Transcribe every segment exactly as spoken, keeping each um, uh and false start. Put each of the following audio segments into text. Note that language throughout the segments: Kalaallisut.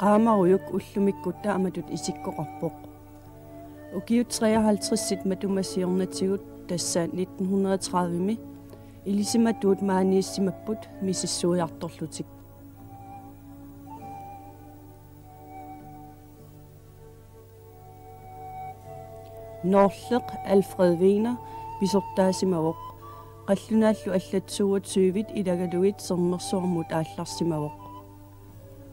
Qaamarujuk ullumikkut taamatut isikkoqarpoq. Ukiut treoghalvtredsit matuma siornatigut, tassa nitten hundrede og tredive-mi, ilisimatuut maaniissimapput misissuiartorlutik. Noorleq Alfred Wegener pisortaasimavoq. Qallunaallu allat toogtyvit ilagalugit sermersuarmut aallarsimavoq.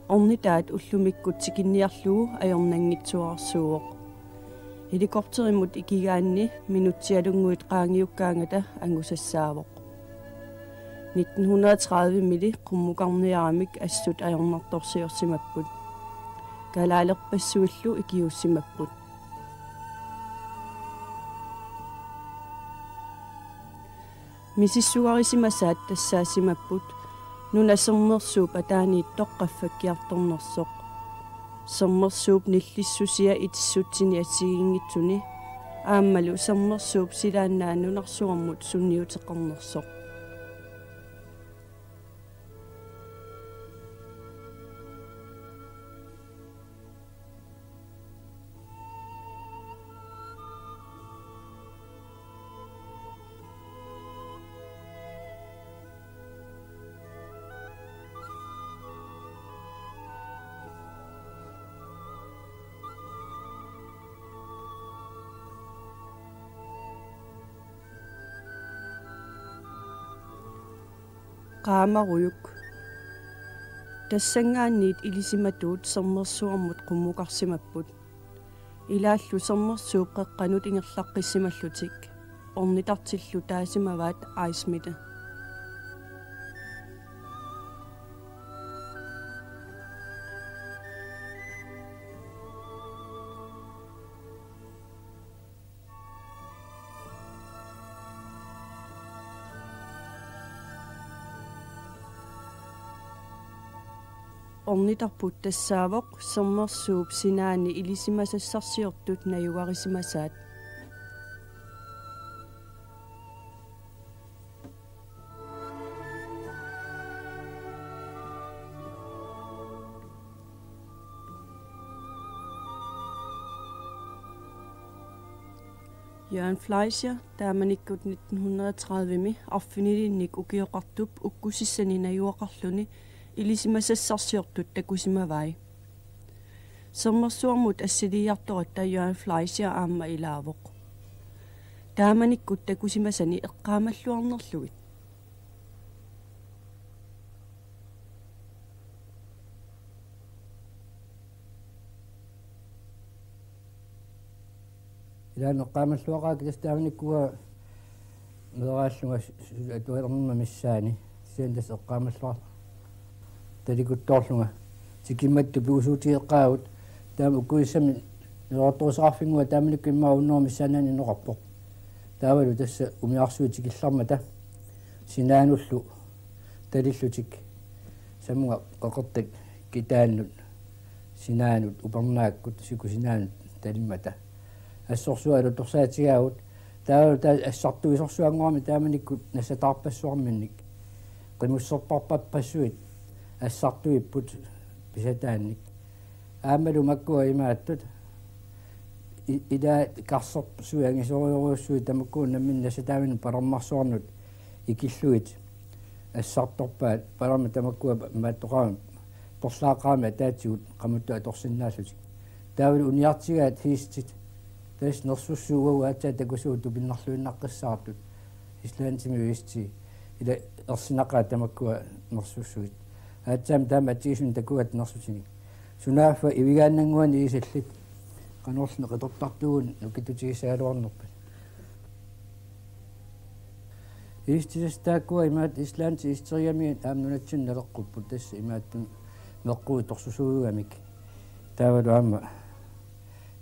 Ornitaat ullumikkut tikinniarlugu ajornanngitsuararsuuvoq. Helikopterimut ikigaanni minutsialunnguit qaangiukkaangata angusassaavoq. Nitten hundrede og tredive-mili qummukarniaramik assut ajornartorsiorsimapput. Kalaalerpassuillu ikiuussimapput. Misissugarisimasaat tassaasimapput nuna sermersuup ataaniittoq qaffakkiartornersoq, sermersuup nillissusia itissutsini assigiinngitsuni aammalu sermersuup silaannaa nunarsuarmut sunniuteqarnersoq. Qaamarujuk. Tassanngaanniit ilisimatuut sermersuarmut qummukarsimapput. Ilaallu sermersuup qeqqanut ingerlaqqissimallutik. Ornitartillu taasimavaat Ejsmitte. Ornitarput tassaavoq sermersuup sinaani ilisimasassarsiortut najugarisimasaat. Jørgen Fleischer, taamanikkut nitten hundrede og tredive-mi arfinilinnik ukioqartup ukkusissani najugaqarluni ilisimasassarsiortut takusimavai. Sermersuarmut assiliiartoratta Jørgen Fleischer aamma ilaavoq. Taamanikkut takusimasani eqqaamalluarnerlugit. Ilaanni eqqaamalluaqaakka tassa taamanikkut meeraallunga su-, su-, atualernerma missaani. Kisianni tassa eqqaamalluarlunga talikuttoorlunga. Tikimmattut pigusuutigeqqaagut. Taama ukkusissami nalortorusaarfinnguaq taamanikkut immaqa unnuaq missaannaani inneqarpoq. Taavalu tassa umiarsuit tikillarmata sinaanullu talillutik, samunga qeqertak kitaannut sinaanut, upernaakkut sikusinaanut talimmata. Assorsuaq alutorsaatigaavut, taavalu taava assartuisorsuannguarmi taamanikkut nassataarpassuarminnik. Qimusserparpassuit assartuipput pisataannik. Aammalu makkua imaattut i-, ilaa karsersuit angisoorujussuit tamakku namminneq nassataaminnik palarmarsuarnut ikillugit assartorpaat, palarmat tamakkua maattoqarami perlaaqqaarami ataatigut qamuttut atorsinnaallutik. Taavalu uniartigaat hiistit, tassa nersussuugut aatsaat takusugut tupinnarluinnaqqissaartut, Islandimi hiistii, ila ersinaqaat tamakkua nersussuit. Aatsaammi taama atsigisumik takugaat nersutinik. Sunaaffa ivigaannannguanik iisallit, qanorluunniit qitortartuugunik nukittutigissagaluarnerpat. Hiistit tassa taakkua imaattoq Islandit hiisterigamiuk aamma nunatsinni naleqqupput, tassa imaattumik meqqui torsusuugamik. Taavalu aamma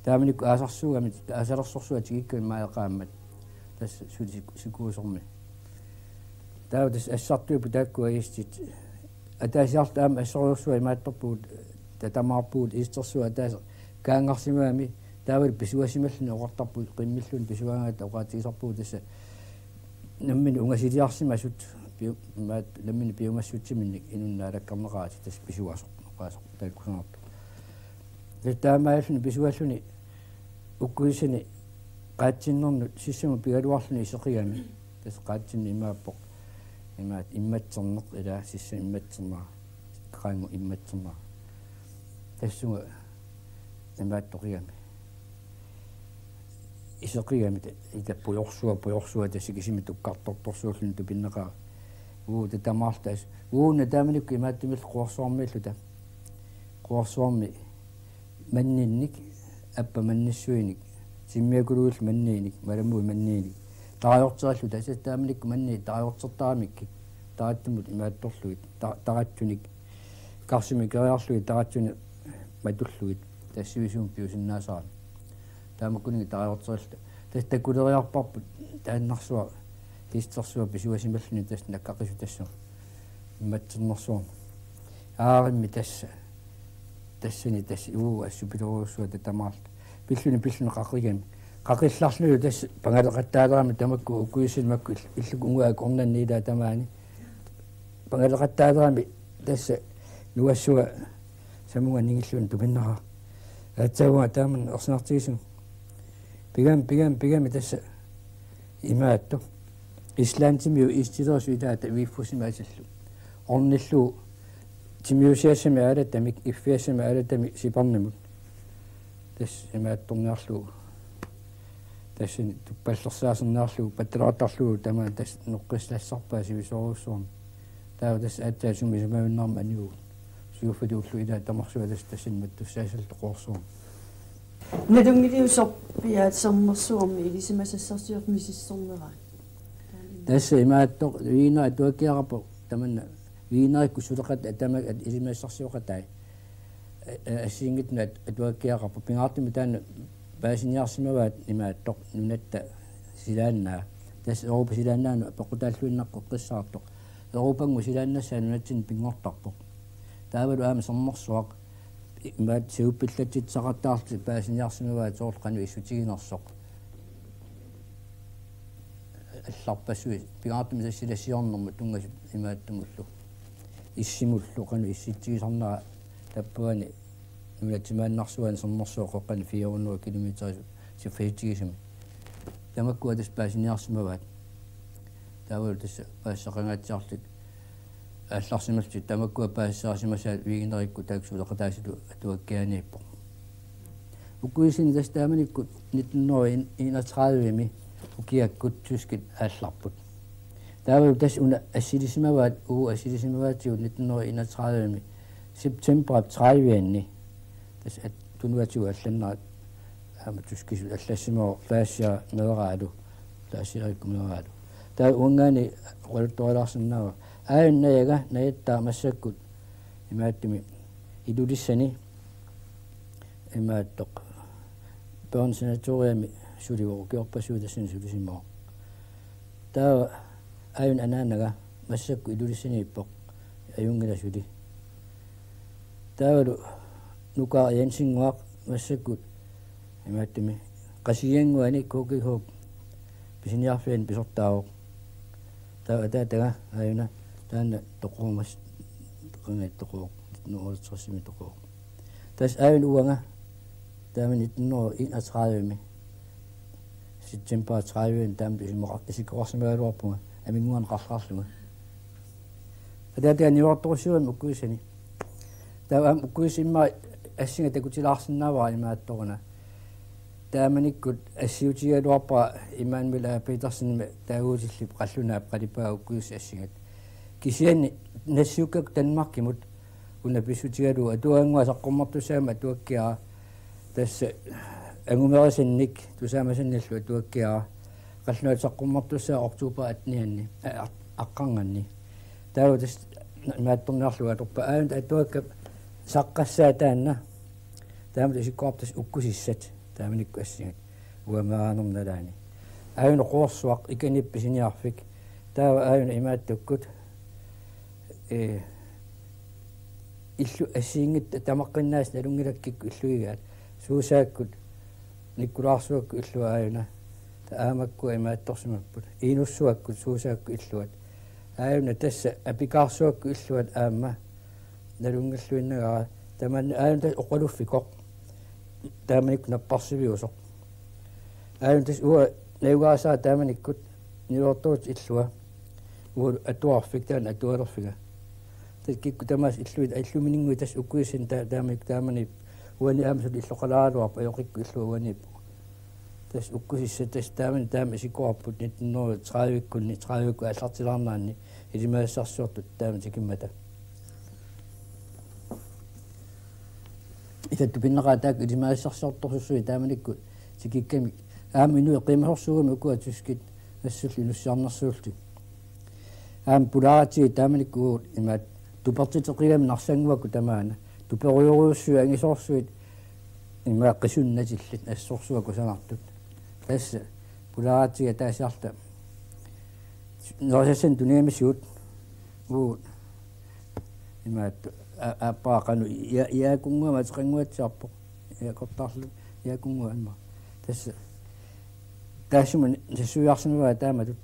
taamanikkut aasarsuugamik, aasalersorsuaq tigikkamik maaeqaammat. Tassa suli sik-, sikuusormi. Taava tassa assartuipput taakkua hiistit. Ataasiarluta aamma assorujussuaq imaattorpugut, tatamaarpugut, hiistersuaq ataaseq kaanngarsimagami, taavalu pisuasimalluni oqartarput, qimmilluni pisuagaangatta oqaatigisarpugut tassa nammineq ungasiliarsimasut piu-, maat nammineq piumassutsiminnik inunnut naalakkarneqaratik, tassa pisuasoq, oqaaseq taakkusaartoq. Tassa taamaalilluni pisualluni ukkuissani qaatsinnermut sissamut pigaluarluni iseqigami. Tassa qaatsinneq imaappoq. Imaat immatserneq ilaa sissamut immatsernera. Qaangu immatsernera. Tassunga imaattoqigami. Iseqigami ta-, ita pujorsua, pujorsua tassa kisimi tukkartortorsuulluni tupinnaqaaq. Uu, tatamaartas. Uu, nataamanikkut imaattumillu quersuarmiilluta. Quersuarmi manninnik, appa mannissuinik, timmiakuluillu manniinik, malamui manniinik. Tarajorterilluta, tassa taamanikkut manniit tarajortertaramikkik. Tarattumut imaattorlugit, ta-, tarattunik. Karsimi keriarlugit tarattunik matullugit. Tassa sivisuumik piusinnaasarami. Taamakkuninnga tarajorterilluta. Tassa takuleriarparput taannarsuaq, hiistersuaq pisuasimalluni tassa nakkaqisut tassa. Immatsernersuarmi. Aarimmi tassa. Tassani tassa uu assut pilorujussuaq tatamaarluta. Pilluni pilluni qaqigami. Qaqillarlunilu tassa pangaleqattaalerami tamakku ukkuissanik makku ill-, illukkut unguakkut ornanni ilaa tamaani. Pangaleqattaalerami tassa nuassua samunga ningilluunniit tupinnaqaaq. Aatsaat uanga taamanna ersinartigisagut. Pigami, pigami, pigami tassa imaattoq. Islandimiut istilerisut ilaata viiffusimik atillu. Ornillugu timiusiassamik aalatamik, iffiassamik aalatamik siparnimut. Tassa imaattorniarlugu. Tassani tuppallersaaserniarlugu, pattalaartarlugu tamaat tassa noqqissassarpaa sivisoorujussuarmik. Taava tassa aatsaat sumi isumaavinnarmi anigugut. Siuffatiullu ilaa tamarsuaq tassa tassani mattussaassalluta quersuarmi. Nalunngiliuk sorpiaat sermersuarmi ilisimasassarsiorneq misissorneraat? Tassa imaattoq viineq atuakkiaqarpoq tamanna viinerikkut suleqataat tamanna at-, ilisimasassarsioqataat. A-, a-, assigiinngitsunik at-, atuakkiaqarpoq pingaartumik taanna paasiniarsimavaat imaattoq nunatta silaannaa. Tassa Europa silaannaanut peqqutaalluinnaqqeqqissaartoq. Europannguaq silaannassaat nunatsinni pinngortarpoq. Taavalu aamma sermersuaq imaattoq siuppillatsitsisaqattaarlutik paasiniarsimavaat soorlu qanoq issutiginersoq. Allarpassuit pingaartumik tassa silassiornermut tunngasut imaattumullu. Issimullu qanoq issitsigisarnera tappavani nunatsimaannarsuani sermersuup qeqqani fire hundrede kilometer siffasitsigisumik. Tamakkua tassa paasiniarsimavaat. Taavalu tassa paasisaqangaatsiarlutik aallarsimallutik tamakkua paasisarisimasaat viinerikkut taakku suleqataasutut atuakkiaaniippoq. Ukkuissanik tassa taamanikkut nitten hundrede enogtredive-mi ukiakkut tyskit aallarput. Taavalu tassa una assilisimavaat, uu assilisimavaatigut nitten hundrede enogtredive-mi september tredive-anni. Tassa at-, tunuatigut allannerat aamma tyskisut allassimavoq Fleischer meeraalu, Fleischerikku meeraalu. Taava uanngaanniit oqaluttuarilaarsinnaavara. Aajuna najaga, najattaaq massakkut imaattumik Ilulissani imaattoq børnesanatoriami sulivoq, ukiorpassuit tassani sulisimavoq. Taava aajuna anaanaga massakkut Ilulissaniippoq, ajunngilaq suli. Taavalu Nukaaq Jensinnguaq massakkut imaattumik Qasigiannguani K G H-p pisiniarfiani pisortaavoq. Taava ataataga aajuna taanna toquvoq, qangat toquvoq, nitten hundrede og otteogtres-imi toquvoq. Tassa aajuna uanga taama nitten hundrede enogtredive-mi september tredive-anni taama isumaqar-, isikkoqarsimagaluarpunga aminnguarneqarluarlunga. Ataataga niuertorussiuami ukkuissani. Taava aamma ukkuissat immaqa assinga takutilaarsinnaavara imaattoruna. Taamanikkut assiutigigaluarpara Immanuel A. Petersenimik taaguutillip qallunaap qalipaagaa ukkuissat assingat. Kisianni nassiukkakkut Danmarkimut una pissutigalugu atuagannguaq saqqummertussaammat atuakkiara. Tassa angumerisannik tusaamasannillu atuakkiara. Qallunaatut saqqummertussaavoq oktober attenianni, a-, a-, aqqarnganni. Taava tassa imaattorniarlugu atorpaa aajuna atuakkat saqqassaat taanna. Taamatut isikkoqarpoq tassa ukkusissat. Taamanikkut assingat. Uanga meeraanerma nalaani. Aajuna quersuaq ikani pisiniarfik. Taava aajuna imaattukkut. Ee, illut assigiinngitsut tamaqqinnaasa nalunngilakkit illuigaat. Suusaakkut, Nikkulaarsuakkut illuat aajuna. Taava aamakkua imaattorsimapput. Iinussuakkut Suusaakkut illuat. Aajuna tassa Apikaarsuakkut illuat aamma. Nalunngilluinnagara. Tamanna aajuna tassa oqaluffikoq. taamanikkut napparsiviusoq. Aajuna tassa uanga najugaasaara taamanikkut niuertoortut illua. Uagut atuarfik taanna atualerfiga. Tassa kikkut tamaasa illuit, illumininnguit tassa ukkusissani taa-, taamanikkut taamani uani aamma suli illoqalaaraluarpoq, ajoqikkut illua uaniippugut. Tassa ukkusissat tassa taamani taama isikuarput nitten hundrede tredive-kkunni, tredive-kkut aallartilaarnerani ilimagisassarsiortut taama tikimmata. Ila tupinnaqaat taakku ilimagisassarsiortorsuit taamanikkut tikikkamik. Aamma inuit qiimasorsuugamik ukua tyskit assullu inussiarnersuullutik. Aamma pulaaratsigu taamanikkut imaattoq tupertiteqigami narsannguakkut tamaana. Tuperujorujussuit angisoorsuit imaattoq qisunnatillit assorsuaq kusanartut. Tassa pulaaratsigu ataasiarluta nerisassanik tunigamisigit uagut imaattoq a-, aappaa qanoq ia-, iaakunnguamik ateqannguatsiarpoq. Iaakortarlu iaakunnguamik. Tassa taassuma nassuiarsimavaa taamatut.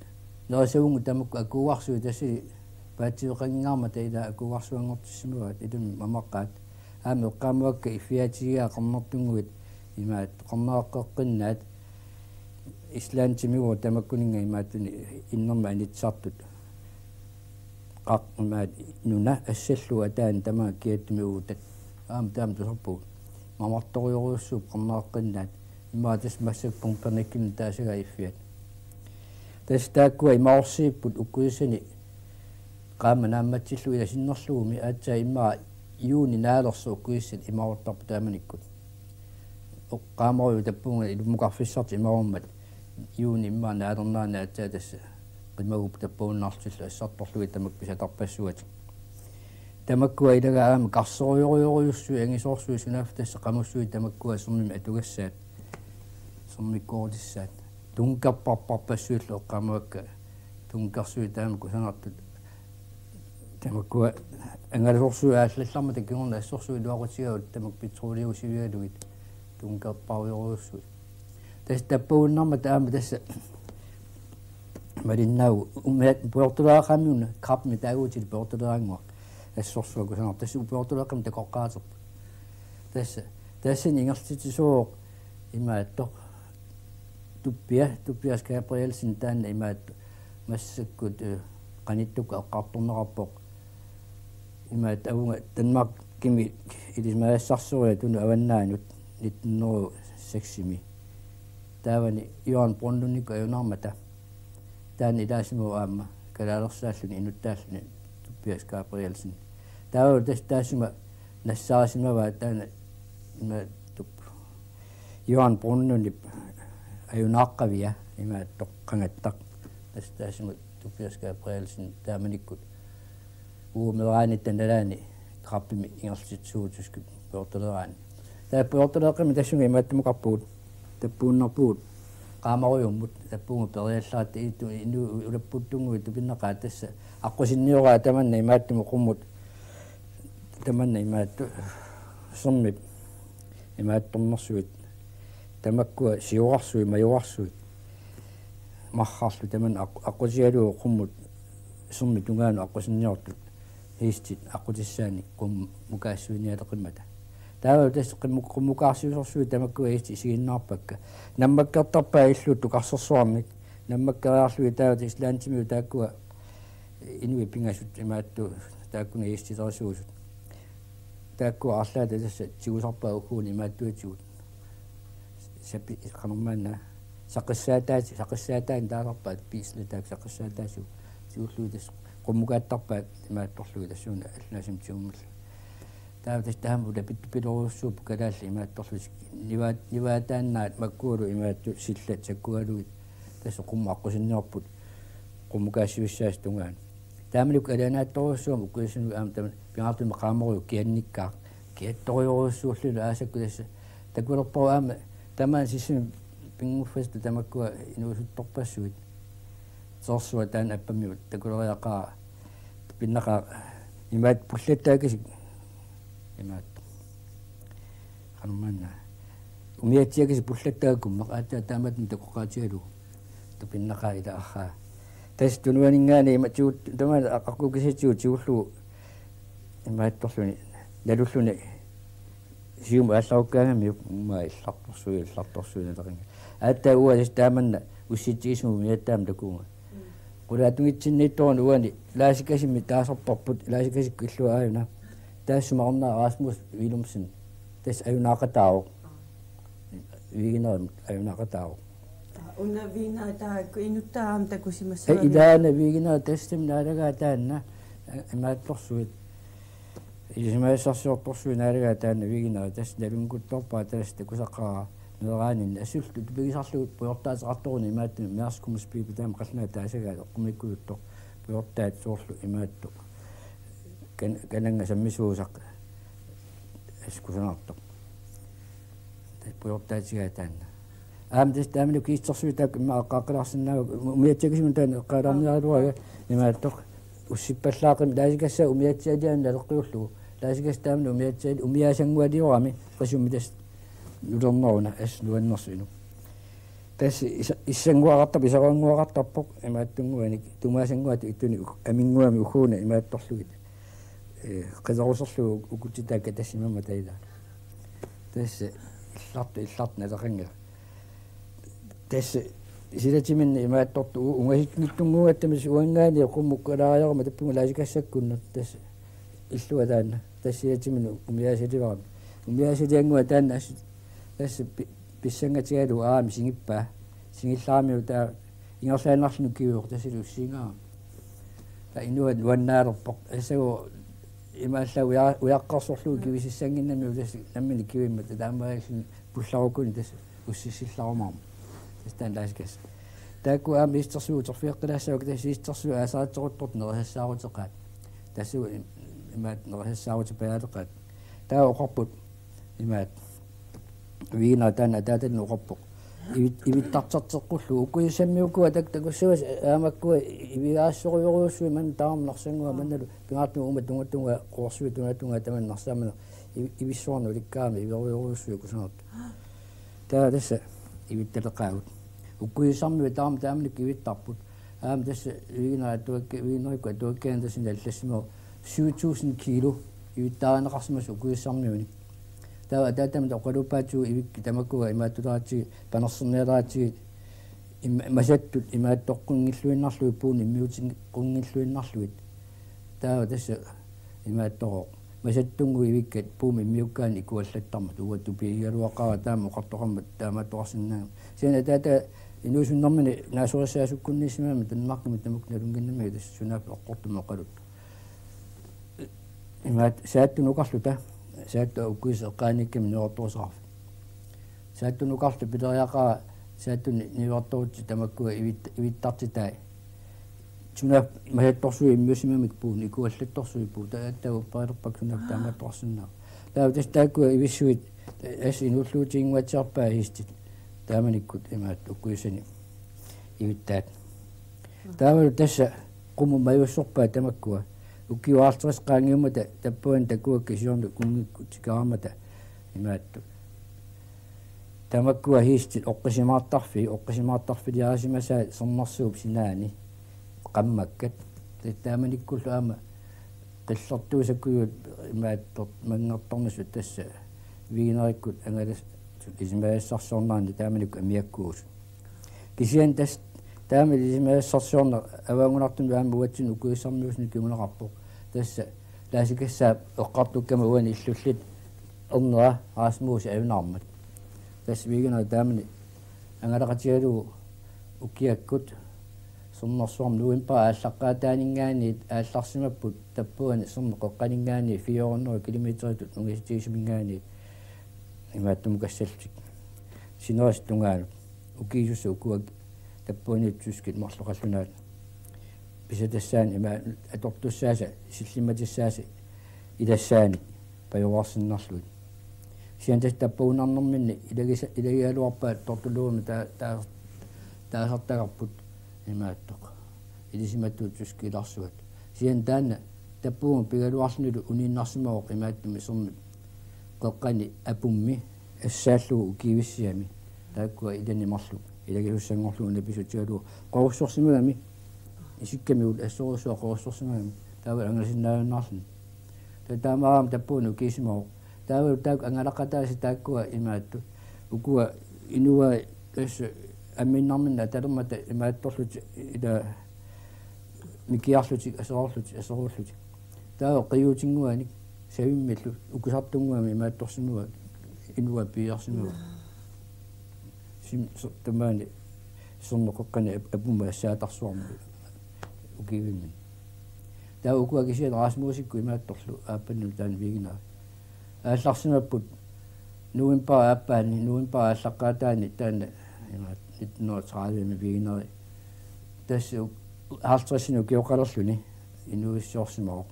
Nerisagunngooq tamakku akuugarsuit tassa paatsiveqannginngaarmata ila akuugarsuanngortissimavaat ilumut mamaqqaat. Aamma eqqaamavakka iffiatigigaat qernertunnguit imaattoq qerneqqeqqinnaat Islandimiuvoq tamakkuninnga imaattunik innermik anitsisartut. Qaq-, imaattoq nuna assallugu ataani tamaanga kiattumi uutat. Aamma taama tusarpugut. Mamartorujorujussuupput qerneqqinnaat. Immaqa tassa massakkut Pumpernickelli taasagaa iffiat. Tassa taakkua imaarsivipput ukkusissani qaammat naammatsillugu ila sinnerlugumi aatsaat immaqa juuni naalersoq ukkusissat imaaruttarput taamanikkut. Oq-, qaamarujuk tappuunga ilummukarfissartik imaarummat juuni immaqa naalernerani aatsaat tassa qimaguupput tappavunnarlutillu assartorlugit tamakku pisatarpassuit. Tamakkua ilagaat aamma karserujorujorujussuit angisoorsuit sunaaffa tassa qamussuit tamakkua sermimik atugassaat. Sermikkoorutissaat. Tunkerparparpassuillu eqqaamavakka. Tunkersuit taama kusanartut. Tamakkua angalasorsuit aallallarmata kingorna assorsuit iluaqutigaat tamakku petroleusivigalugit. Tunkerparujorujussuit. Tassa tappavunnarmata aamma tassa malinnaavugut umiat pujortuleeqqammiuna krabbi taaguutit pujortuleeqqannguaq assorsuaq kusanartoq tassa pujortuleeqqamik takoqqaaterput. Tassa tassani ingerlatsisuuvoq imaattoq Tobias, Tobias Gabrielsen taanna imaattoq massakkut, eh, qanittukkut eqqartorneqarpoq. Imaattoq avunga Danmarkimi ilisimasassarsiorluni avannaanut nitten hundrede seksimi. Taavani Johan Brønlundikkut ajunaarmata. Taanna ilaasimavoq aamma kalaalersaalluni inuttaalluni Tobias Gabrielsen. Taava tassa taassuma nassaarisimavaa taanna imaattoq Johan Brønlundip ajunaaqqavia imaattoq qangattaq. Tassa taassuma Tobias Gabrielsen taamanikkut uumeraanitta nalaani krabbimik ingerlatsisuuvoq tyskit pujortuleeraanni. Taava pujortuleeqqammi tassunga imaattumut oqarpugut. Tappuunnarpugut qaamarujummut, tappuugut periallaratta iittu inu ulapputtunnguit tupinnaqaat tassa aqqusinnioraat tamanna imaattumut qummut tamanna imaattoq sermip imaattornersuit tamakkua siorarsuit, majorarsuit marrarlu tamanna aq-, aqqutigalugu qummut sermip tungaanut aqqusinniortut hiistit aqqutissaannik qummukaassivinialeqimmata. Taava tassa qummuk-, qummukaarsivisorsuit tamakkua hiistit isiginnaarpakka. Nammakkertarpaat illuttut karsersuarmik. Nammakkeriarlugit taava Islandimiut taakkua inuit pingasut imaattoq taakkuna hiistilerisuusut. Taakkua arlaata tassa tigusarpaat ugguuna imaattuatigut. Sapi-, qanormaanna. Saqissaataat-, saqissaataannik taasarpaat piisli taakku saqissaataasigut. Tigullugit tassa qummukaattarpaat imaattorlugit tassuuna allaasumik tigummallugit. Taava tassa taama ulapittupiloorujussuupput kalaallit imaattorlutik. Nivaat-, nivaataannaat makkualu imaattoq sillat sakkugalugit. Tassa qummut aqqusinniorput qummukaassivissaasut tungaanut. Taamanikkut alianaatsorujussuummata ukkusinnut aamma tamanna pingaartumik qaamarujuk kiannikkaaq. Kiattorujorujussuullugu aasakkut tassa takulerparuit aamma tamaani sissimi pinngorfissat tamakkua inuusuttorpassuit. Soorsuaq taanna appammiut takuleriaqaaq pinnaqaaq imaattoq pullattaakasik imaattoq. Qanormaanna. Umiatsiakasik pullattaakkummat aatsaat taamatut takoqqaatigalugu. Tupinnaqaaq ila arraa. Tassa tunuaninngaanniit ima tigut tamaat aq-, aqqusitsigut tigullugu imaattorluni nalulluni Siumut aallarukkaangamiuk, uuma illartorsuit, illartorsuit naleqanngillat. Aatsaat uanga tassa taamanna ussitsigisumik umiatsiaamik takuunga. Qulaatungitsinniittoruna uani Laasikasimi taasarparput, Laasikasikkut illuat aajuna. Taassuma orna Rasmus Willumsen. Tassa ajunaaqataavoq. Wegenerimut ajunaaqataavoq. Una wegeneri taakku inuttaaq aamma takusimassavat. Ilaana wegeneri tassami naalagaat taanna. Imaattorsuit. Ilisimasassarsiortorsuit naalagaat taanna wegeneri, tassa nalunngikuttorpaa, tassa takusaqaara meeraaninni. Assullu tupigisarlugu pujortaateqartoruni imaattumik Mærsk Humlebibet taama qallunaat taasagaat eqqumiikkututtoq pujortaat soorlu imaattoq. Kan-, kanannga sammisuusaq. Askusanartoq. Tassa pujortaatigaa taanna. Aamma tassa taamani kiitsersuit taakku immaqa eqqaaqqalaarsinnaavagut, umiatsiakisimun taanna eqqaalaarniaraluaraga imaattoq. Ussippallaaqimmat Laasikassaat umiatsialianik naleqqiullugu. Laasikassaq taamani umiatsiali-, umiaasanngualiorami qisummi tassa nulerneruna assut nuannersoq inuk. Tassa isa-, issannguaqartarpoq, isaruannguaqartarpoq imaattunnguanik, tumaasannguaq ittunik uk-, aminnguamik ukuuna imaattorlugit. Ee, qileruserlugu ukutsitaakka tassimammat taila. Tassa illartoq, illartoq naleqanngilaq. Tassa silatiminni imaattortoq u-, ungasinngitsunnguugatta tassa uanngaanniit qummukkalaariaruma tappunga Laasikassakkunnut tassa illuat taanna. Tassa silatiminni umiaasalivarami. Umiaasaliannguaq taanna assut tassa pi-, pissangatigalugu aamma singippaa. Singillaramiuk taava ingerlaannarluni kiviuq tassa ussiingaarami. Taava inuat nuannaalerpoq. Assagu imaallaat uja-, ujaqqersorlugu kivisissannginnamiuk tassa nammineq kivimmat taamaalluni pullarukkuni tassa ussissillarumaarmat. Tassa taanna Laasikassaq. Taakku aamma iitsersuut uterfigeqqilaassavakka, tassa iitsersuut aasaritseruttortut nerisassaarutaqaat. Tassa im-, imaattoq nerisassaaruteqaat. Taava oqarput imaattoq. Wegeneri taanna ataatallu oqarpoq. Ivit-, ivittarterteqqullugu. Ukkusissammiukkua tak-, takussavasi aamakkua ivigaassorujorujussuit manna taama Narsannguaq mannalu pingaartumik uuma tungatungaa, qoorsuit tungatungaa tamanna Narsaammata ivi-, ivissuarnut ulikkaarami iverujorujussuit kusanartut. Taava tassa ivittaleqaagut. Ukkusissammiut taama taamanikkut ivittarput. Aamma tassa wegeneri atuakka-, wegenerikkut atuakkanik tassa nallassimavoq syv tusind kilo ivittaarineqarsimasoq ukkusissammiunik. Taava ataatamit oqaluuppaatsigut ivikkit tamakkua imaattuleraatsigit, panersernialeraatsigit, im-, masattut imaattoqqunngilluinnarlugit, puunut immiutinneqqunngilluinnarlugit. Taava tassa imaattoroq. Masattunnguit ivikkat puumik immiukkaanni ikuallattarmata, uanga tupigigaluaqaara taama oqartoqarmat taamaattoqarsinnaagami. Kisianni ataata inuusunnermini naasorissaasukkunniissimagami Danmarkimi tamakku nalunnginnamigit tassa sunaaffa eqqortumik oqaluttoq. Imaattoq Saattu nukarluta, Saattu ukkuisa eqqaaniikkami niuertoruseqarfik. Saattu nukarluta pileriaqaara Saattuni niuertorutsit tamakkua ivit-, ivittartitai. Sunaaffa masattorsuit immiussimammatigit puunut ikuallattorsuit puut. Taava upperillerpakka sunaaffa taamaattoqarsinnaavoq. Taava tassa taakkua ivissuit, tassa inuulluutiginnguatsiarpaat hiistit. Taamanikkut imaattoq ukkuisani ivittaat. Taavalu tassa qummut majussorpaat tamakkua. Ukiut halvtreds qaangiummata tappuani takuakka siorna kunngikkut tikeraarmata imaattoq. Tamakkua hiistit oqqisimaartarfii, oqqisimaartarfiliarisimasaat sermersuup sinaani qammakkat. Ta-, taamanikkullu aamma qillertuusakkujut imaattoq manngertornisut tassa wegenerikkut angalas-, ilisimasassarsiornerani taamanikkut amiakkuusut. Kisianni tassa taama ilisimasassarsiorneq avaanngunartumik aamma uatsinnut ukkusissammiusunik kinguneqarpoq. Tassa Laasikassaap eqqartukkama uani illullit ernera Rasmus ajunaarmat. Tassa wegeneri taamani angalaqatigalugu ukiakkut sermersuarmi novembarip aallaqqaataaninngaanniit aallarsimapput tappuani sermeq qeqqaninngaanniit fire hundrede kilometeritut nungusitigisuminngaanniit imaattumukassallutik. Sinerissap tungaanut ukiisussat ukua tappuaniittut tyskit marloqallunaat. Pisatassaani ima atortussaasa, sillimmatissaasa ilassaanik pajugaarsinnarlugit. Kisianni tassa tappagunarnerminni ilagisa-, ilagigaluarpaat Tortuluummut taa-, taa-, taasartagarput imaattoq. Ilisimatuut tyskilarsuat. Kisianni taanna tappavunga pigaluarlunilu uniinnarsimavoq imaattumik sermip qeqqani apummi assaallugu ukiivissiami. Taakkua ilani marluk ilagisussanngorlugu napisutigalugu qorussorsimagami. Isikkamigut assorujussuaq qorussorsimagami. Taava angalasinnaajunnaarluni. Taava taamaammat tappavunga ukiisimavoq. Taava taakku angalaqataasut taakkua imaattut. Ukua inuai tassa ammiinnarminnik atalermata imaattorlutik ila mikiarlutik aserorlutik aserorlutik. Taava qiuutinnguanik savimmillu ukusartunnguamik imaattorsimavaat inuat piiarsimavaat. Sim so-, tamaani sermeqeqqani ap-, apuma assaatarsuarmi ukiivimmi. Taava ukua kisianni Rasmusikkut imaattorlu aappannut taanna Wegener. Aallarsimapput november aappaani, november aallaqqaataani taanna imaat nitten hundrede og tredive Wegeneri. Tassa u-, halvtredsinik ukioqalerluni inuuissiorsimavoq.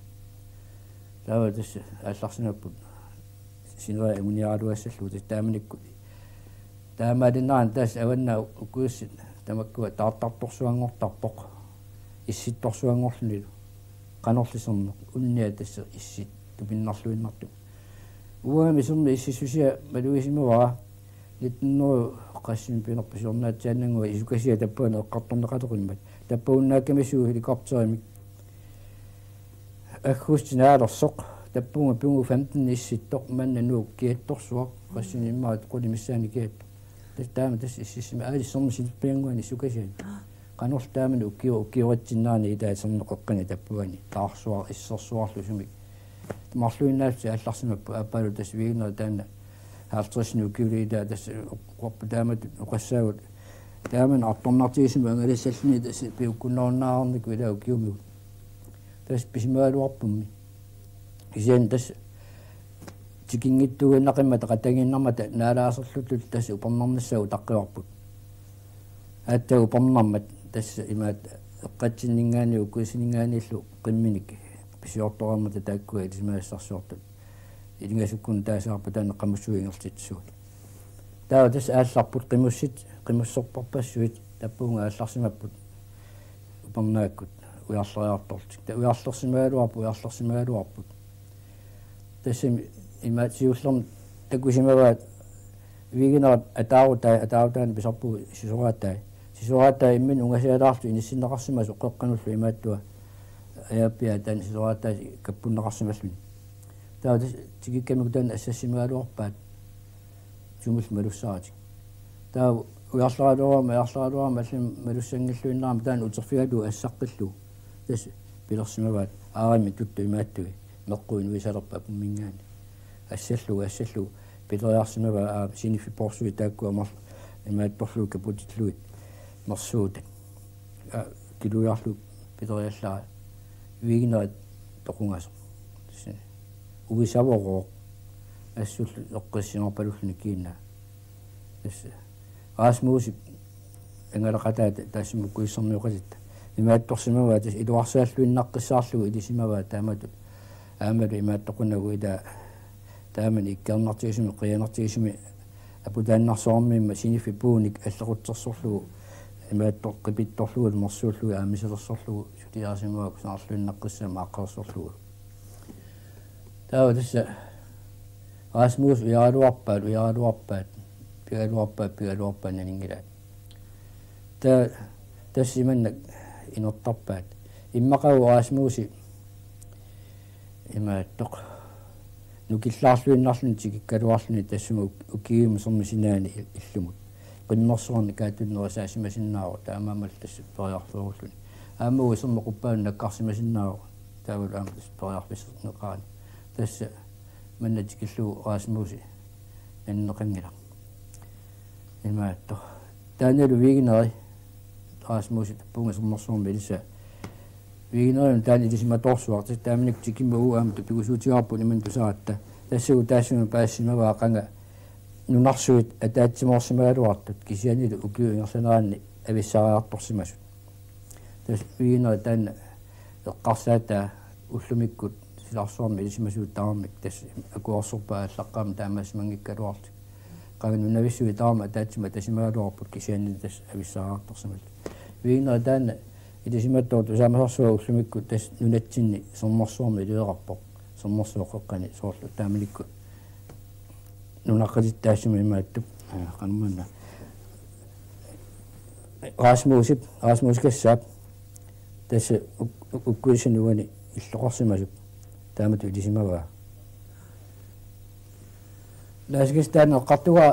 Taava tassa aallarsimapput sineriak anguniaraluassallugu tassa taamanikkut. Taamaalinnarani tassa avannaa ukkuissit tamakkua taartartorsuanngortarpoq. Issittorsuanngorlunilu. Qanorli sermeq unnia tassa issit tupinnarluinnartumik. Uangami sermip ississusia malugisimavara nitten hundrede qassinik pinerpoq siornaatsiaannannguaq isukasia tappaani eqqartorneqaleqimmat. Tappagunnaakkamisigut helikopterimik. Aggustip naalersoq, tappunga pungu femten issittoq, manna Nuuk kiattorsuaq, qassinik immaqa qulit missaanni kiattoq. Tassa taama tassa ississima, aali sermip sinerpiannguani sukasiani. Qanorlu taamani ukiu-, ukiuritsinnaani ilaa sermeqeqqani tappavani, taarsuaq, issersuarlu sumik. Marluinnaassuseq aallarsimapput, aappaalu tassa Wegener taanna halvtredsinik ukiuliit ilaa tassa oqarpoq taamatut oqassaagut. Taamani artornartigisumik angalassalluni tassa piukkunnarunnaareernikut ilaa ukiumigut. Tassa pisimagaluarpummi. Kisianni tassa tikinngitsuuginnaqimmata qatanngiinnarmata naalaaserluttut tassa upernarnissaa utaqqivarput. Aatsaat upernarmat tassa imaat eqqatsinninngaanniit ukkuissininngaanniillu qimminik pisiortoreermata taakkua ilisimasassarsiortut. Ilingasukkut taasaarput taanna qamussuit ingerlatsisuat. Taava tassa aallarput qimussit, qimussorparpassuit, tappavunga aallarsimapput upernaakkut ujarleriartorlutik. Taava ujarlersimagaluarput, ujarlersimagaluarput. Tassami imaat siullermik takusimavaat Wegenerit ataarutai, ataarutaanni pisarpugut sisoraatai. Sisoraatai imminut ungasialaartut inissinneqarsimasut qeqqanullu imaattua ajaappiaat taanna sisoraatai kappunneqarsimalluni. Taava tassa tikikkamikku taanna assassimagaluarpaat sumillu malussaratik. Taava ujarleraluarama, ujarleraluarama allamik malussanngilluinnarami taanna uterfigalugu assaqqillugu. Tassa pilersimavaat aarimmi tuttut imaattui meqqut inuisalerput apumminngaanniit. Assallugu, assallugu pileriarsimavaat aap siniffit poorsuit taakkua marluk imaattorlugit kaputillugit mersuutat. Aa, kiluiarlugu pileriallaat Wegenerit toqungasoq. Tassa uisavorooq assullu eqqissimaarpalulluni kiinaa. Tassa Rasmusip angalaqataata taassuma ukkuissermioqatitta. Imaattorsimavaat tassa iluarsaalluinnaqqissaarlugu ilisimavaat taamatut. Aammalu imaattoqunnagu ilaa taamani ikkernertigisumik, qiianartigisumik aputaannarsuarmiimmat siniffik puunik allequtsersorlugu imaattoq qipittorlugu mersuullugu aammisalersorlugu suliarisimavaa kusanarluinnaqqissaammat aaqqersorlugu. Taava tassa Rasmus ujaraluarpaat, ujaraluarpaat, pigaluarpaat, pigaluarpaat naninngilaat. Taava tassa imannak inertarpaat. Immaqagu Rasmusi imaattoq nukillaarluinnarluni tikikkaluarluni tassunga uk-, ukiumut sermip sinaani il-, illumut. Qimmersuarnik kaatut nerisaasimasinnaavoq taamaammallu tassa periarferulluni. Aamma uagut sermip quppaanut nakkarsimasinnaavoq taavalu aamma tassa periarfisserneqarani. Tassa manna tikillugu Rasmusi nanineqanngilaq. Imaattoq. Taannalu Wegeneri Rasmusi tappunga sermersuarmi ilisaa. Wegenerinut taanna ilisimatoorsuaq, tassa taamanikkut tikimmagu aamma tupigusuutigaarput imannak tusaratta. Tassagu taassuma paasisimavaa qanga nunarsuit ataatsimoorsimagaluartut kisiannili ukiup ingerlaneranni avissariartorsimasut. Tassa Wegeneri taanna eqqarsaataa ullumikkut silarsuarmi ilisimasuut tamarmik tassa akuersorpaat aallaqqaammut taamaasimanngikkaluarlutik. Qanga nunavissuit tamarmik ataatsimut atasimagaluarput kisiannili tassa avissariartorsimallutik. Wegeneri taanna ilisimatooq tusaamasarsuaq ullumikkut tassa nunatsinni sermersuarmi iliveqarpoq. Sermersuup qeqqani soorlu taamanikkut nunaqqatitta taassuma imaattup, aa, qanormaanna. Rasmusip, Rasmus Kassaap tassa uk-, uk-, ukkuissinni uani illoqarsimasut taamatut ilisimavaa. Laasikas taanna eqqartugaa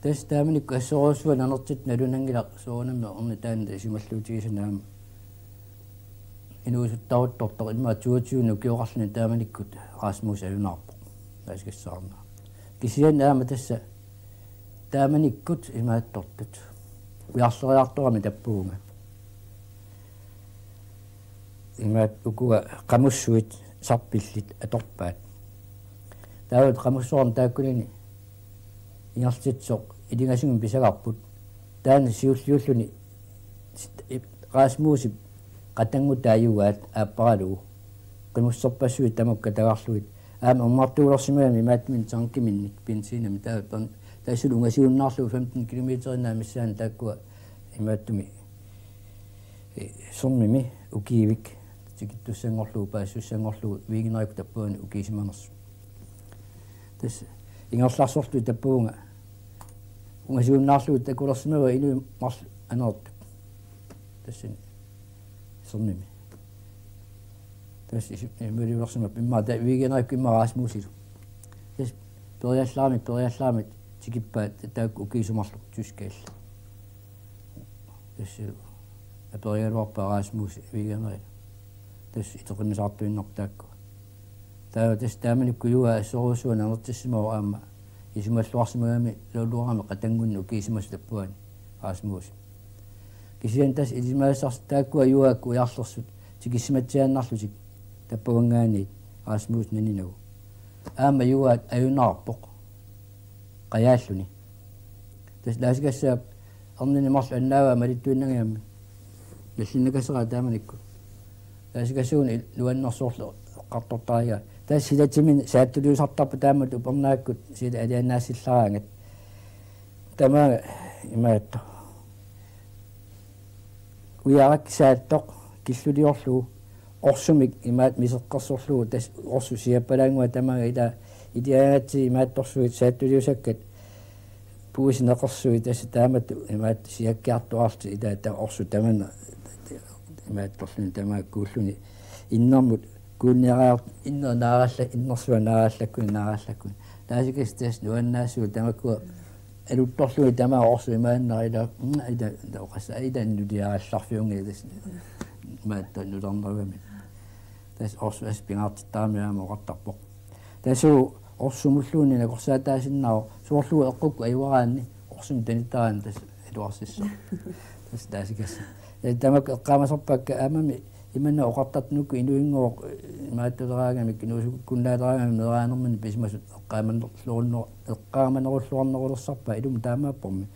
tassa taamanikkut assorujussuaq anertitsisoq nalunanngilaq soorunami ernineq taanna isumalluutigisani aamma. Inuusuttaruttortoq immaqa toogtyve ukioqarluni taamanikkut Rasmus ajunaarpoq. Laasikassaarnera. Kisianni aamma tassa taamanikkut imaattortut. Ujarleriartorami tappavunga. Imaat ukua qamussuit sarpillit atorpaat. Taava qamussuarmi taakkunani ingerlatsisoq ilingasimini pisagarput. Taanna siulliulluni sit-, ip-, Rasmusip qatanngutaa ajugaat aapparalugu. Qimusserpassuit tamakku katagarlugit. Aamma ummartuulersimagami imaattumik tankiminnik benzinimik taava pern-, tassulu ungasiunnaarlugu femten kilometerinik missaani taakkua imaattumik, eh, Sørmimi ukiivik tikittussanngorlugu paasissussanngorlugu weekenderikkut tappavani ukiisimanersut. Tassa ingerlarsortut tappavunga ungasiunnaarlugu takulersimavaa inuit marluk aneertut. Tassani Sørmimi. Tassa isu-, imaliulersimavoq immaqa taava weekenderikkut immaqa Rasmusilu. Tassa periallaramik, periallaramik tikippaat taakku ukiisut marluk tyskit illit. Tassa aperigaluarpaa Rasmus weekenderilu. Tassa iteqimisaartuinnarput taakku. Taava tassa taamanikkut uanga assorujussuaq anertissimavoq aamma isumalluarsimagami Luluarami qatanngunni ukiisimasut tappavani Rasmus. Kisianni tassa ilisimasassarsi taakkua uanga ujarlersut tikissimatsiaannarlutik tappavanngaanniit Rasmus naninagu. Aamma uanga ajunaarpoq qajaalluni. Tassa Laasikassaap ernineq marluk annaavaa malittuinnangajammik. Nallinnakaseraa taamanikkut. Laasikassuugut il-, nuannersuarlu eqqartortarigaa. Tassa silatiminnik saattuliusartarput taamatut upernaakkut sila alianaassillaraangat. Tamaanga imaattoq. Ujarak saattoq killuliorlugu orsumik imaattoq miseqqersorlugu tassa orsut siappalaannguaq tamaanga ila iliagaatsi imaattorsuit saattuliusakkat puisineqersuit tassa taamatut imaattoq siakkiartuaarlutik ila taava orsut tamanna imaattorluni tamaakkuulluni innermut kuunniaraar-, inner naaralla-, innersuaq naarallakkuni naarallakkuni. Laasikassaaq tassa nuannaassuugut tamakkua aluttorlugit tamaat orsut imaannarlugit ila, mm, ila, ila oqassaa ila nuliarallarfiunngilaq tassa. Imaattoq nutarnerugami. Tassa orsut assut pingaartittarami aamma oqartarpoq. Tassa orsumulluunniit nakorsaataasinnaavoq soorlu eqqukkut ajugaraanni orsumik tanittaraanni tassa atuarsissaaq. Tassa Laasikassaaq. Ee, tamakku eqqaamasarpakka aammami imanna oqartartunuku inuinngooq, eh, imaattuleraangamik inuusukkunnaateraangamik meeraanermini pisimasut eqqaamanerulluarneru-, eqqaamanerulluarnerulersarpaat ilumut taamaappormi.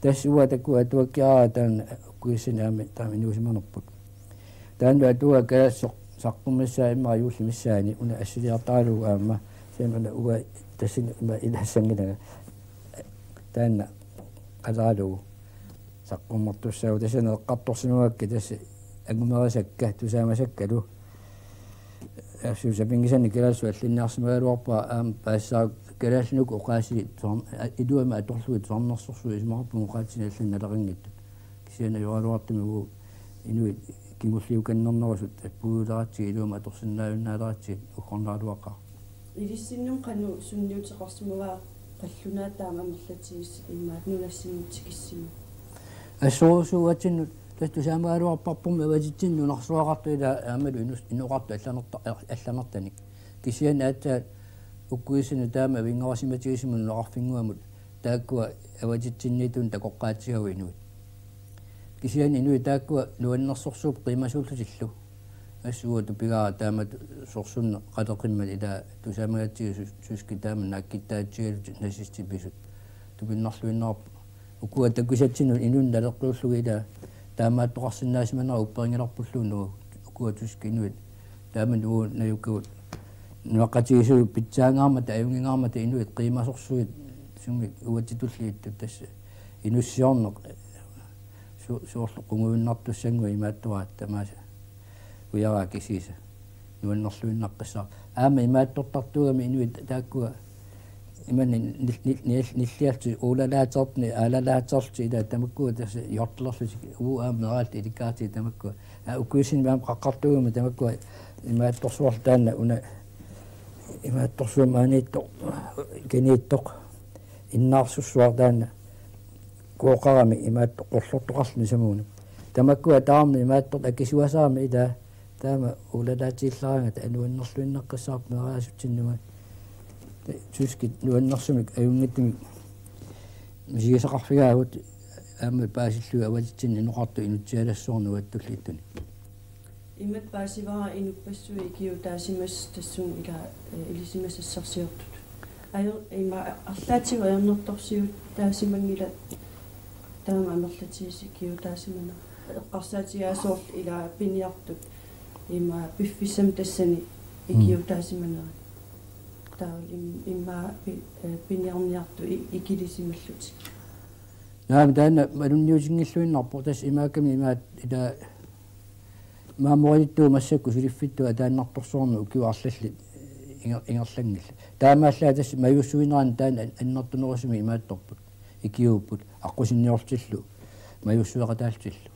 Tassa uanga taakku atuakkiaraat taanna ukkuissanik aamma taama inuusimanerput. Taanna atuagaq kalaallisut saqqummissaat immaqa juulli missaani una assiliartaralugu aamma. Kisianni una uanga tassani ima ilaassanngilanga. Taanna qaleralugu saqqummertussaavugut tassani eqqartorsimavakka tassa angumerisakka tusaamasakkalu. Assut sapinngisannik kalaallisut allinniarsimagaluarpara aamma paasisara kalaallinut oqaasii tusarn-, a-, iluamik atorlugit tusarnersorsuit isumaqarpunga oqaatsinik allanut naleqanngitsut. Kisianni ajoraluartumik uagut inuit kingulliukannernerusut puiuleratsigit iluamik atorsinnaajunnaaleratsigit uggornaraluaqaaq. Ilissinnut qanoq sunniuteqarsimavaa qallunaat taama amerlatigisut immaqa nunassinni tikissimavai? Assorujussuaq uatsinnut tassa tusaamagaluarparpummi avatitsinnut nunarsuaqartut ila aammalu inus-, inoqartut allanerta-, allanertanik. Kisianni aatsaat ukkuissanut taama avinngarusimatigisumut nunaqarfinnguamut taakkua avatitsinniittunik takoqqaatsigagut inuit. Kisianni inuit taakkua nuannersorsuupput qiimasuullutillu. Assut uanga tupigaara taamatut sorsunneq qaleqimmat ila tusaamagatsigu sus-, suski taama naakkittaatsigalutik nazistit pisut. Tupinnarluinnarput. Ukua takusatsinnut inunnut naleqqiullugit ila taamaattoqarsinnaasimanerat upperinngilarpulluunniit ukua tyskit inuit. Taama uagut najukkagut nunaqqatigiissut pitsaangaarmata, ajunngingaarmata inuit qiimasorsuit sumik uatsitulli ittut tassa inussiorneq su-, soorlu qungujunnartussannguaq imaattoraat tamaasa. Ujaraa kisiisa. Nuannerluinnaqqissaaq. Aamma imaattortartuugami inuit taakkua imanna nil-, nil-, nil-, nilliallutik uulalaatertuni aalalaatserlutik ila tamakkua tassa jortlerlutik uu aamma meeraallutik ilikkaratsigit tamakkua. Aa, ukkuissinni aamma qaqqartuugami tamakkua imaattorsuarlu taanna una imaattorsuarmi maaniittoq, kaniittoq. innaarsussuaq taanna kooqarami imaattoq qorlortoqarluni samuuna. Tamakkua taarmi imaattoq akisuasarami ilaa taama ulalaatiillaraangata anuannerluinnaqqissaarpoq meeraasutsinnut. Tyskit nuannersumik ajunngitsumik misigisaqarfigaagut aamma paasillugit avatitsinni inoqartut inutsialassuarnik uattulliittuni. Imatut paasivara inuppassuit ikiuutaasimasut tassunga ila, eh, ilisimasassarsiortut. Ajor-, ima arlaatigut ajornartorsiutaasimanngilaq taama amerlatigisut ikiuutaasimanera. Eqqarsaatigaat soorlu ila piniartut ima piffissami tassani ikiuutaasimanerat. Taava im-, immaqa pi-, eh, piniarniartut i-, ikilisimallutik. Naamik, taanna malunniutinngilluinnarpoq, tassa imaakkami imaat ila maammorittuut massakkut suliffittut ataannartorsuarmik ukiut arlallit inger-, ingerlanngillat. Taamaallaat tassa majuussuinerani taanna an-, annertunerusumik imaattorput. Ikiuupput aqqusinniorlutillu majuussueqataallutillu.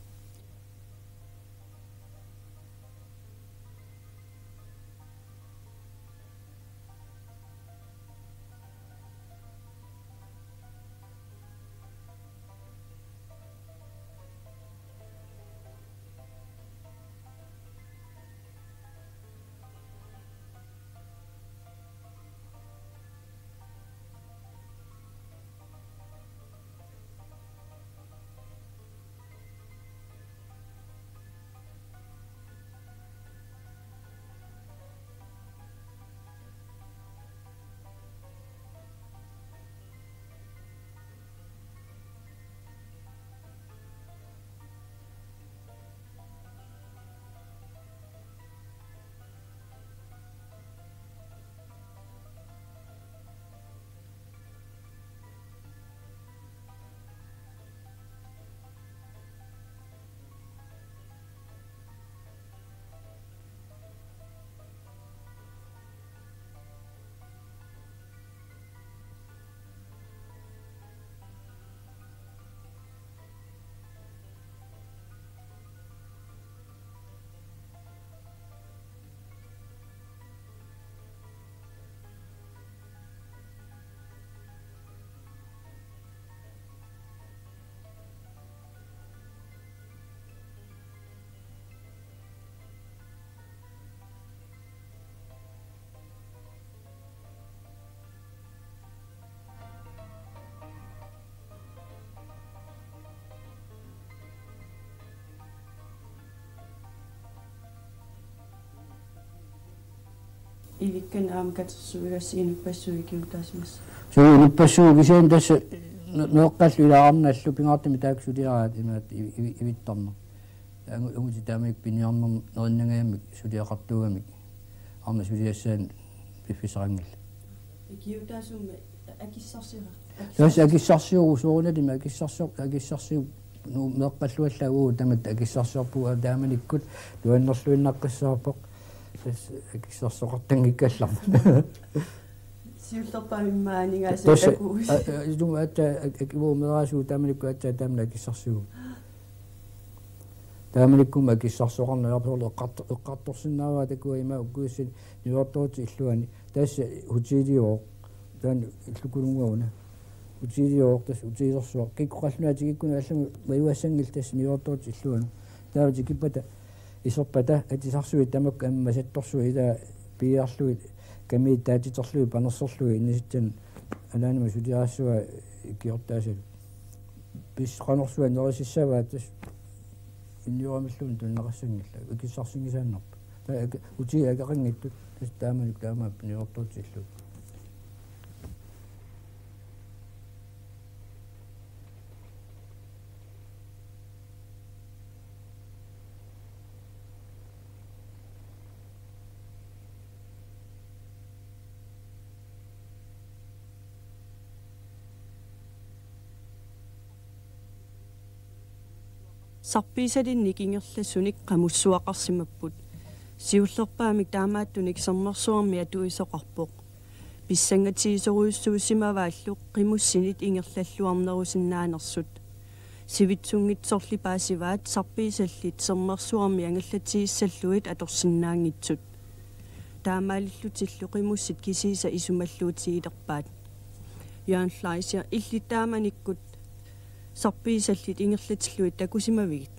Ivikkan aamma katersuigassat inuppassuit ikiuutaasimassat. Suu, inuppassuit kisianni tassa me-, meeqqallu ilaarnallu pingaartumik taakku suliaraat imaat ivi-, ivi-, ivittarneq. Angu-, angutit taamanikkut piniarnermi nerinnangajammik suliaqartuugamik arnat suliassaannik piffissaqanngillat. Ikiuutaasummi akissarsiva-, tassa akissarsiuvoq, soorunalimi akissarsio-, akissarsiuvoq, nuu meeqqalluallaat uagut tamatta akissarsiorpugut, taamanikkut nuannerluinnaqqissaarpoq. Tassa akissarsioqartanngikkallarmat. Siullerpaamik immaqa aningaasat tassa, takuuk. A, a, ilumut aatsaat ak-, ak-, uagut meeraasugut taamanikkut aatsaat taamani akissarsiuvoq. Taamanikkummi akissarsioqarneq ajorput, soorlu eqqart-, eqqartorsinnaavara takuuk ima ukkuissani niuertorutit illuanni. Tassa hotelioq. Taanna illukkulunnguaq una. Hotelioq tassa hotelersuaq. Kikkut qallunaat tikikkunik allamut majuassanngillat tassa niuertorutit illuanni. Taava tikippata iserpata atisarsuit tamakku aamma masattorsuit ilaa piiarlugit kamiit taatiterlugit panerserlugit inisitsinni anaanama suliaraassuaa ikiortaasalu. Pis qanorsuaq nerisissavaat tassa inioramilluunniit tunineqassanngillat. Akissarsinngisaannarput. Taava ak-, utii akeqanngitsut tassa taamanikkut taamaappoq niuertorutit illugit. Sarpiisalinnik ingerlasunik qamussuaqarsimapput. Siullerpaamik taamaattunik sermersuarmi atuisoqarpoq. Pissangatigisorujussuusimavaallu qimussinit ingerlalluarnerusinnaanersut. Sivitsunngitsorli paasivaat sarpiisallit sermersuarmi angallatigissallugit atorsinnaanngitsut. Taamaalillutillu qimussit kisiisa isumalluutigilerpaat. Jørgen Fleischer, illit taamanikkut sarpiisallit ingerlatillugit takusimavigit?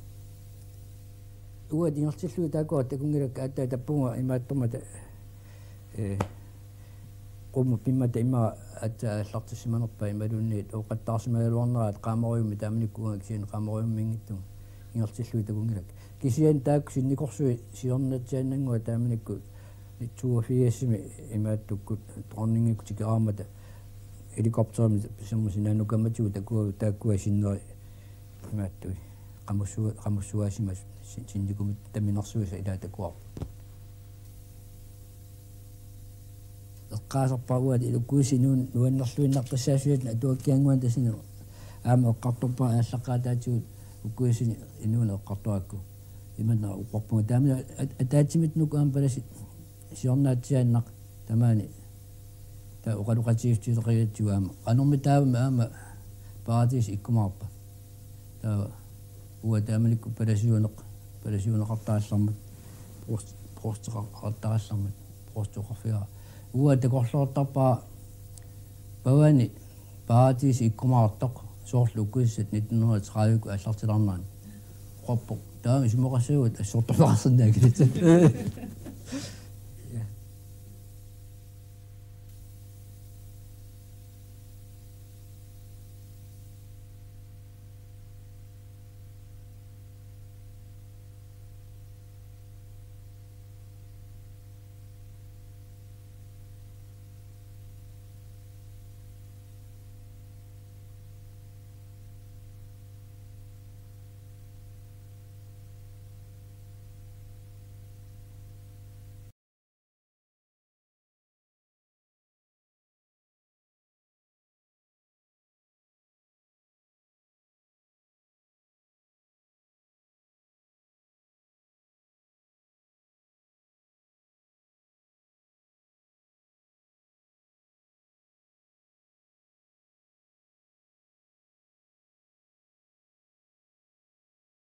Uanga ingerlatillugit taakku takunngilakka, aatsaat tappunga imaattormata, eh, qummut pimmata ima aatsaat aallartissimanerpaat imaluunniit ooqattaarsimagaluarneraat qaamarujummik taamanikkut uanga kisianni qaamarujuminngitsunga ingerlatillugit takunngilakka. Kisianni taakku sinnikorsuit siornaatsiaannannguaq taamanikkut toogfirsimi imaattukkut dronningikkut tikeraarmata helikopterimik siorna sinaannukammatigut takuagut taakkua sinneri imaattui qamussua-, qamussuaasimasut sin-, sinnikumik taminersuisa ilaa takuarput. Eqqaasarpara uanga ukkuissi nuan-, nuannerluinnartussaassuit atuakkiannguanut tassani aamma eqqartorpara aallaqqaataatigut ukkuissi inuuneq eqqartorakku. Imanna oqarpunga taama at-, ataatsimiittunik aamma palasi siornaatsiaannaq tamaani taava oqaloqatigiissutigineqartigu aamma qanormi taavami aamma paradis ikkumaarpa. Taava uanga taamanikkut palasiuneq-, palasiuneqartarallarmat, provst-, provsteqartarallarmat, provsteqarfigaara. Uanga takorloortarpara pavani paradis ikkumaartoq soorlu ukkusissat nitten hundrede og tredive-kkut aallartilaarnerani. Oqarpoq taama isumaqassaagut assortorneqarsinnaanngilaq.